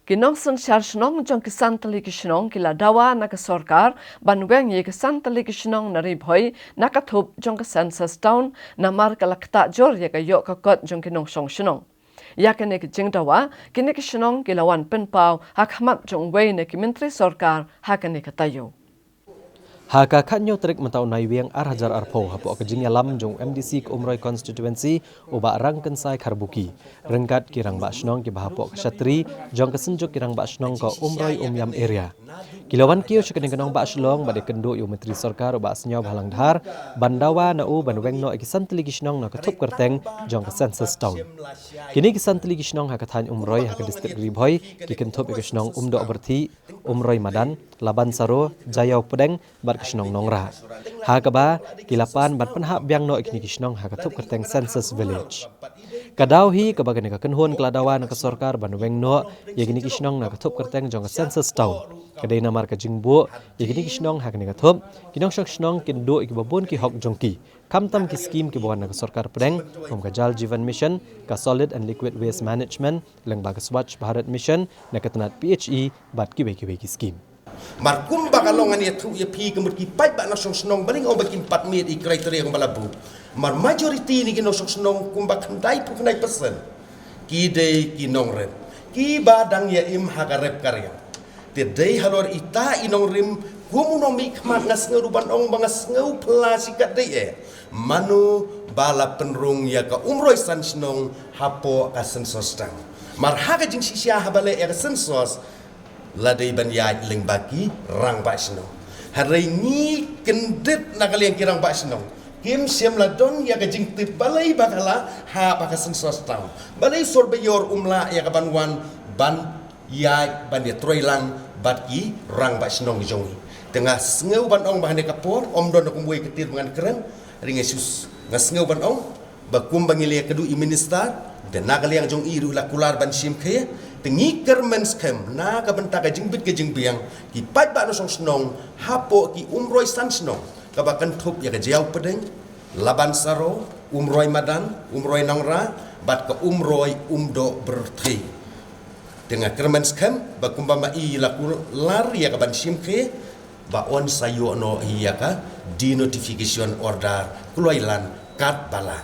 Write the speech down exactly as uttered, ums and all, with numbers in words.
Ki nongsynshar shnong jong ki san tylli ki shnong ki la dawa na ka sorkar ban weng ïa ki san tylli ki shnong na Ri Bhoi na ka thup jong ka Census Town, namar ka la ktah jur ïa ka ïoh ka kot jong ki nongshong shnong. Ïa kane ka jingdawa, kine ki shnong ki la wan pynpaw ha khmat jong uwei na ki myntri sorkar ha kane ka taïew. Ha ka khatñiew tarik mynta u Naiwieng ar hajar arphew, hapoh ka jingïalam jong u M D C ka Umroi Constituency, u Bah Rangkynsai Kharbuki, ryngkat ki rangbah shnong kiba hapoh ka shatri jong ka synjuk ki rangbah shnong ka Umroi Umiam Area, ki la wan kiew sha kane ka nongbah Shillong bad ïakynduh ïa u myntri sorkar u Bah Sniawbhalang Dhar ban dawa na u ban weng noh ïa ki san tylli ki shnong na ka thup kyrteng jong ka Census Town. Kine ki san tylli ki shnong ha ka thaiñ Umroi ha ka district Ri Bhoi ki kynthup ïa ka shnong Umdoh Byrthih, Umroi Madan, Laban Saro, Jaïaw Pdeng bad ka shnong Nongrah, ha kaba ki la pan ban pynhap biang noh ïa kine ki shnong ha ka thup kyrteng Census Village. Ka daw hi kaba kane ka kynhun ka la dawa na ka sorkar ban weng noh ïa kine ki shnong na ka thup kyrteng jong ka Census Town ka dei namar ka jingbuh ïa kine ki shnong ha kane ka thup, ki nongshong shnong kin duh ïa kiba bun ki hok jong ki, khamtam ki skim kiba wan na ka sorkar pdeng, kum ka Jal Jeevan Mission, ka Solid and Liquid Waste Management, lyngba ka Swachh Bharat Mission na ka tnat P H E bad kiwei kiwei ki skim. Mar kumba ka long, ngan ïathuh ïa phi, ka mut ki paidbah nongshong shnong, balei nga ong ba kim pat meet ïa ki criteria kumba la buh. Mar majority na ki nongshong shnong, kumba khyndaiphew khyndai percent, ki dei ki nongrim, kiba dang ïa im ha ka rep ka riang. Te dei halor ita i nongrim, kum u nongmihkhmat, nga sngew ruh ban ong ba nga sngew phylla shi katdei eh, mano ba la pynrung ïa ka Umroi San Shnong hapoh ka Census Town. Mar ha ka jingshisha haba leh ïa ka census, la dei ban ïaid lyngba ki rangbah shnong. Hynrei ngi kyndit na ka liang ki rangbah shnong, kim shym la don ïa ka jingtip balei ba ka la hap ha ka Census Town, balei surveyor um lah ïa ka ban wan ban ïaid ban ïatrei lang bad ki rangbah shnong jong ngi. Te nga sngew ban ong ba ha kane ka por ym don kumwei ka tir ba ngan kren, hynrei nga sngew ban ong ba kumba ngi la ïakynduh ïa i minister, te na ka liang jong i ruh la kular ban shim khie, te ngi kyrmen skhem na ka bynta ka jingbit ka jingbiang ki paidbah nongshong shnong hapoh ki Umroi San Shnong, kaba kynthup ïa ka Jaïaw Pdeng, Laban Saro, Umroi Madan, Umroi Nongrah bad ka Umroi Umdoh Byrthih. Te nga kyrmen skhem ba kumba ma i la kular ïa ka ban shim khie, ba yn sa ïoh noh ïa ka denotification order kloi lan katba lah.